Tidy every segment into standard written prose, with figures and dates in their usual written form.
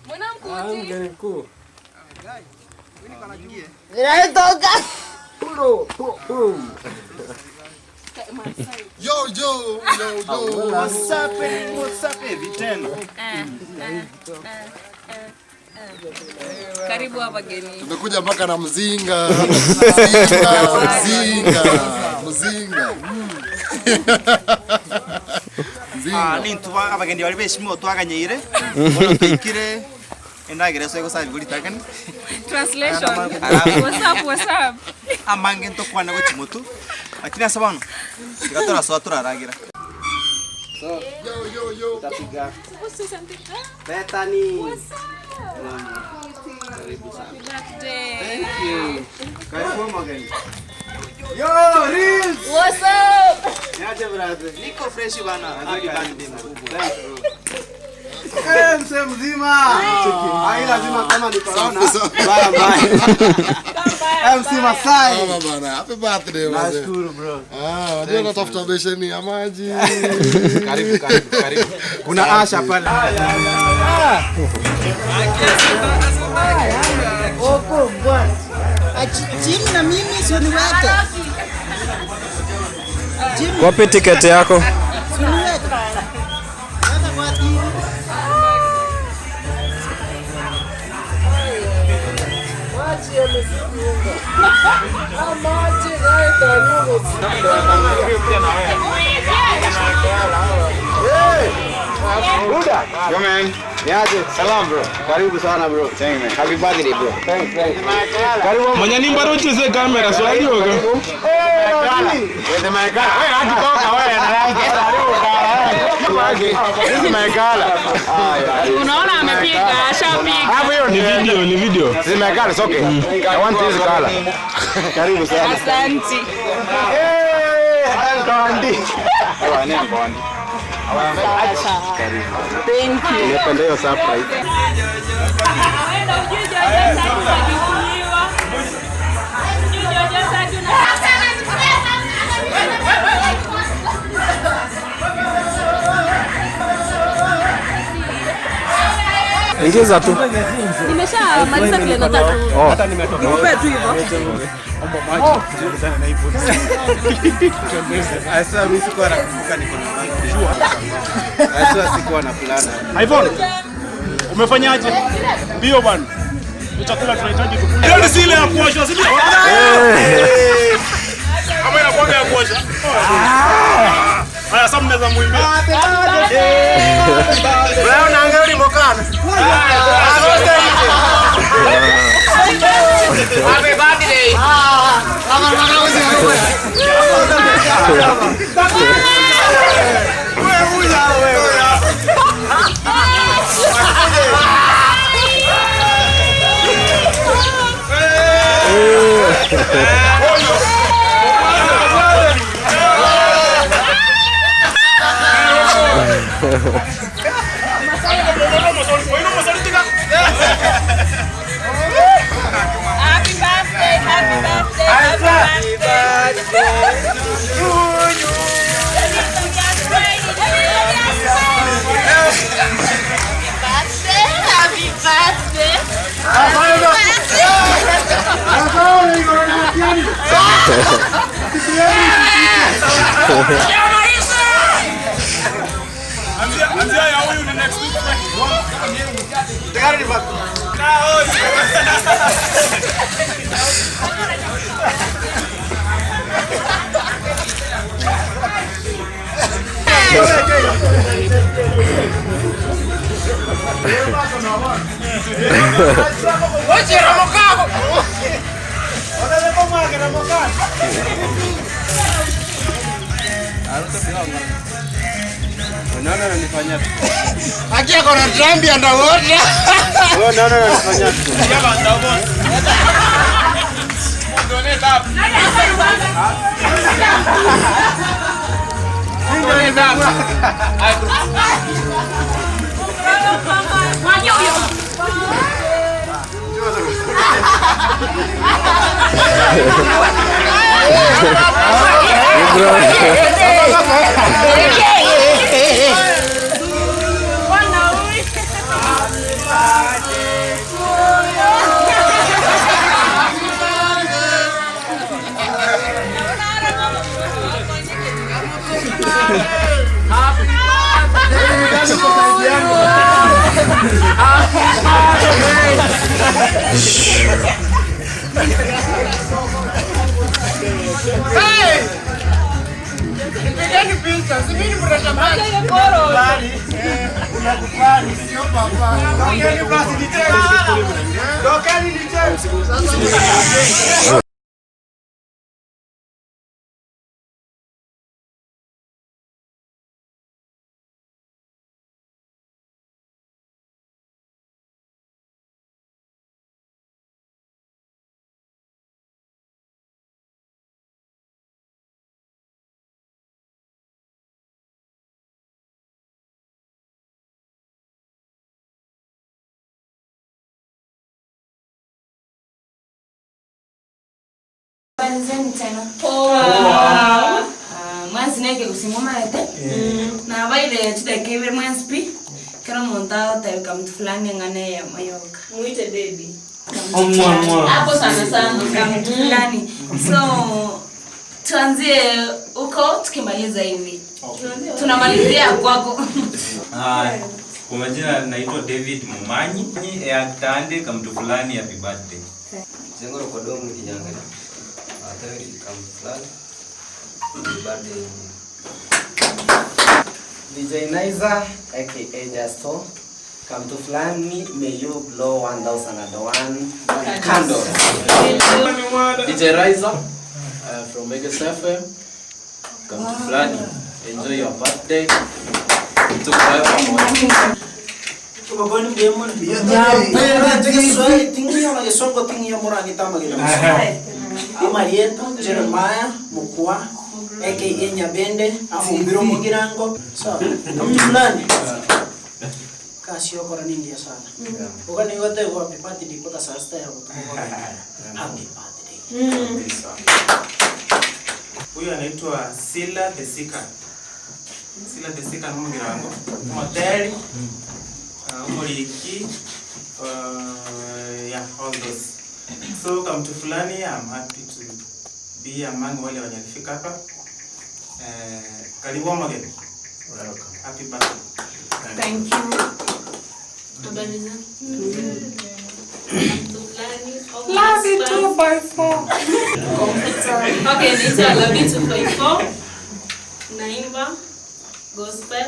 Mgeni mkuu. Yo, yo, yo, yo. What's up, what's up, vitendo. Karibu hapa geni. Tumekuja mpaka na mzinga. Mzinga, mzinga, mzinga. Ah, nintu abagendi bari beshimiwa twaganyeire. Bono twikire endagera eso egosaba bigori takani. Translation. What's up, what's up? Amange ntokwana gochimutu. Lakini asa bono tiga torasoa turaragira. Yo, yo, yo. Tapiga. What's this something? Bethany. What's up? Karibu sana. Happy birthday. Thank you. Karibu mgeni. Yo, Reels. What's up? Niaje brother? Niko fresh bana. Happy birthday mkubwa. Thanks bro. Eh, mzee mzima. Ai lazima kama ni corona. Bye bye. MC Masai. Mama bana, happy birthday mzee. Nashukuru bro. Ah, wajua natafuta besheni ya maji. Karibu karibu karibu. Kuna Asha pale. Oko bwana. Jim na mimi sio niweke. Jim Wapi tiketi yako? sio niweke. Sasa kwa TV. Yo man. Niaje? Salam bro. Karibu sana bro. Thank man. Happy birthday bro. Thanks, thanks. Karibu. Mwenye nimba rucheze kamera so ayoga. Wewe maekala. Wewe akitoka wewe na This is my color. Unaona amepiga, ashapiga. Hapo hiyo Ni video, ni video. This is my color, it's okay. I want this color. Karibu sana. Asante. Eh, Andy. Wewe ni mboni. Thank you. Nimependa hiyo surprise. Wenda ujui Jojo Saki unachukuliwa. Ujui Jojo Saki una Ingiza tu. Nimeshamaliza kile nataka. Nikupe tu hivyo. Asa mimi sikuwa nakumbuka niko na birthday. Asa sikuwa na plan. iPhone. Umefanyaje? Ndio bwana. Ni chakula tunahitaji tukule. Hiyo ni si ile ya kuosha, si ndio? Kama inakuwa ya kuosha. Haya, sasa mnaweza muimbia. Wewe unaangalia mokana. Happy birthday. Happy birthday, happy birthday, happy birthday. Happy birthday, happy Anzia ya huyu ni next week. Unaona ananifanyia. Akia kona drambi underwater. Wewe unaona ananifanyia. Bwana huyu. Tena. Poa. Mwanzineke kusimama ete. Na baile chidakebe mwanspi. Kero montado te mtu fulani ngane ya mayoka. Muite baby. Hapo sana sana mtu fulani. So tuanzie huko tukimaliza hivi. Tunamalizia kwako. Haya. Kwa majina naitwa David Mumanyi. Tande kama mtu fulani happy birthday. Zengoro kwa domu kinyangalia. DJ Nizer aka Justo, come to fulani, may you blow 1001 candles. DJ Riser from Vegas FM, come to fulani, enjoy your birthday. Amarieta, Jeremiah, Mukwa, aka Nyabende, Afumbiro Mugirango. So, mtu fulani. Kasi yoko nini ya sana. Ukani yote kwa happy birthday mpaka saa 6 ya kutoka. Happy birthday. Huyu anaitwa Sila the Seeker. Sila the Seeker Mugirango. Modeli. Umuriki. Yeah, all those. So kama mtu fulani, I'm happy to be among wale walifika hapa. Karibu again. Welcome. Happy birthday. Thank you. Habari zenu? Love 254. Okay, naitwa Love 254. Naimba gospel.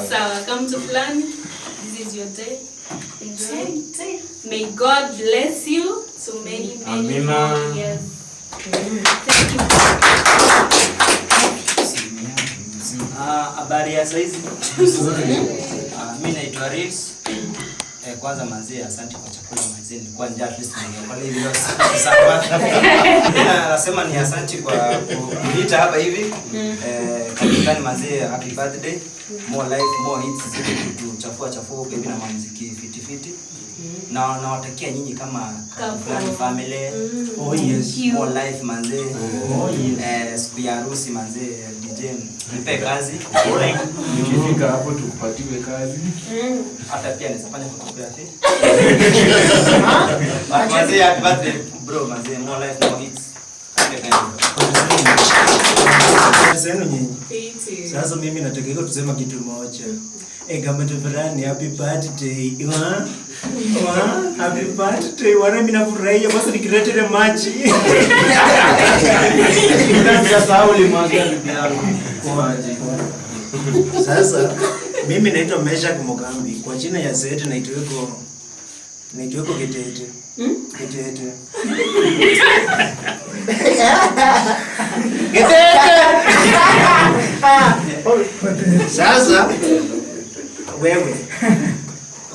Sawa, kama mtu fulani, this is your day. Enjoy. May God bless you to many, many more years. Thank you. Habari ya saizi. Mimi naitwa Reels. Kwanza manzi, asante kwa chakula manzi. Nilikuwa njaa, at least ningekula hivi leo. Nasema ni asante kwa kuniita hapa hivi. Kapitani manzi, happy birthday. More life, more hits, zidi kutuchafua chafua huko hivi na muziki fiti fiti. Na nawatakia nyinyi kama Fulani family. Oh yes. More life manze. Oh yes. Siku ya harusi manze, DJ nipe kazi. Nikifika hapo tupatiwe kazi. Hata pia naweza fanya photography. Manze, happy birthday bro manze, more life, more hits. Sasa nyinyi. Sasa mimi nataka tusema kitu moja. Kama fulani happy birthday. Happy birthday. Wana mimi nafurahia basi nikiletea maji. Sasa ulimwaga bibi yangu maji. Sasa mimi naitwa Meshack Mugambi. Kwa jina ya Zete naitweko Getete. Getete. Getete. Sasa wewe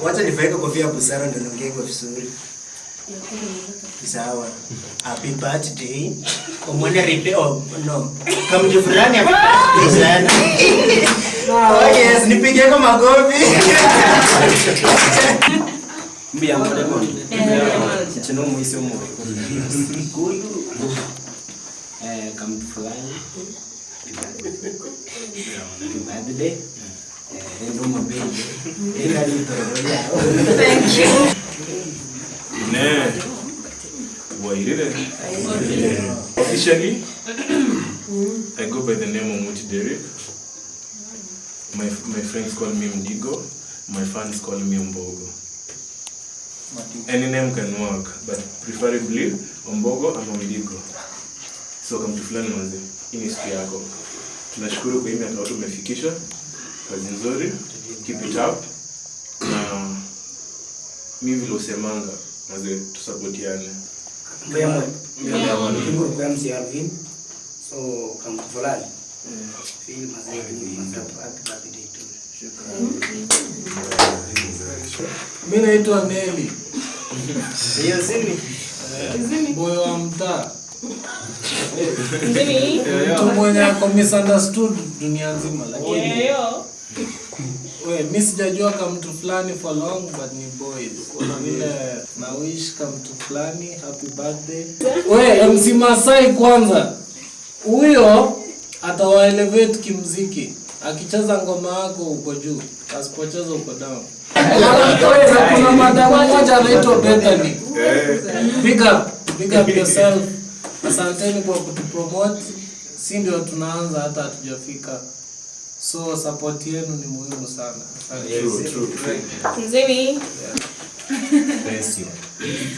wacha nivaeke kofia busara ndio niongee kwa vizuri. Sawa. Happy birthday. Omwene ripe oh no. Kama mtu fulani happy birthday sana. Oh yes, nipige kwa makofi. Mbi amore kwa. Chino muisi omo. Kama mtu fulani. Happy birthday. Thank you. Ne. Wairire. Officially, I go by the name of Muti Derek. My friends call me Mdigo. My fans call me Ombogo. Any name can work, but preferably Ombogo ama Mdigo. So kama mtu fulani manze, hii ni siku yako. Tunashukuru kwa hii miaka watu umefikisha. Kazi nzuri, keep it up. Na Mi vile usemanga maze tusapotiane. Kwa MC Alvin. So kama fulani. Feel maze happy birthday to. Mimi naitwa Nelly. Hiyo zimi. Boy wa mtaa. Mtu mwenye ako misunderstood dunia nzima lakini we, mi sijajua kama mtu fulani for long but ni boys. Vile na wish kama mtu fulani happy birthday. We, MC Masai kwanza. Huyo atawa elevate kimziki. Akicheza ngoma yako uko juu, asipocheza uko down. Kuna madamu mmoja anaitwa Bethany. Big up yourself. Asanteni kwa kutupromote. Si ndio tunaanza hata hatujafika. So support yenu ni muhimu sana. Asante. True. Mzimi. Bless you.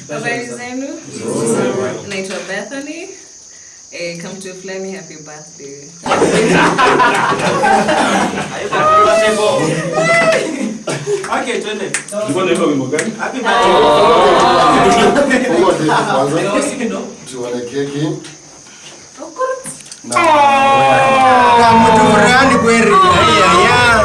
Habari zenu? Naitwa Bethany. Come to Flemmy, happy birthday. Okay, twende. Ulikuwa unaimba wimbo gani? Happy birthday. Tuone keki. Na mtu fulani kweli. Ya.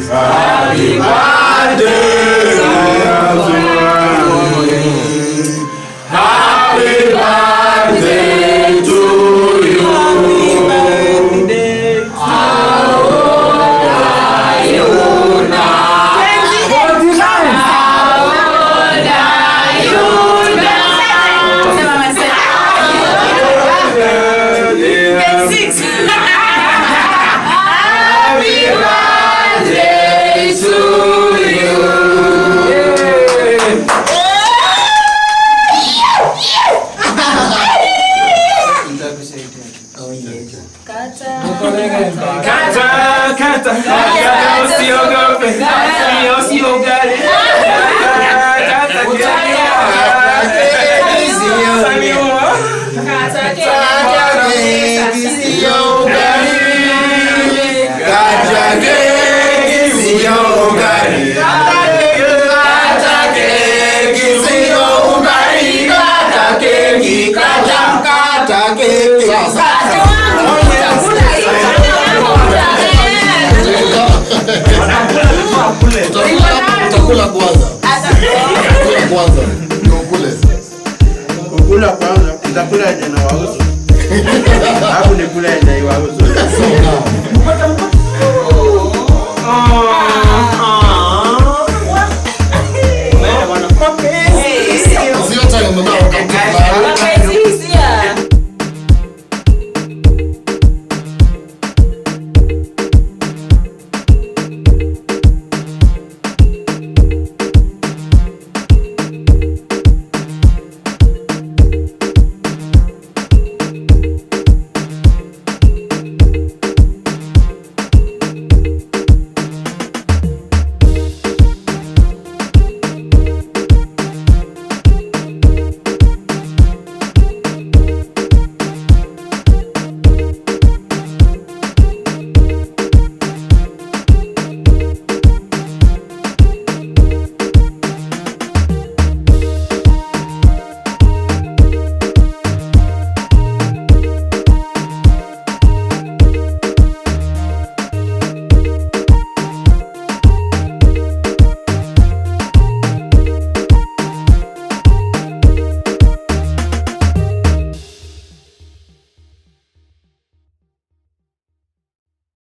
Happy birthday. Happy birthday to you. Happy birthday. How old are you now? How old are you now? 6. Happy birthday to you. Kata, kata, kata, usiogope. Usiogope. Kata, Utakula kwanza. Utakula kwanza. Ndio ukule. Kukula kwanza, nitakula yenye na wauzu. Hapo nikula yenye iwauzu.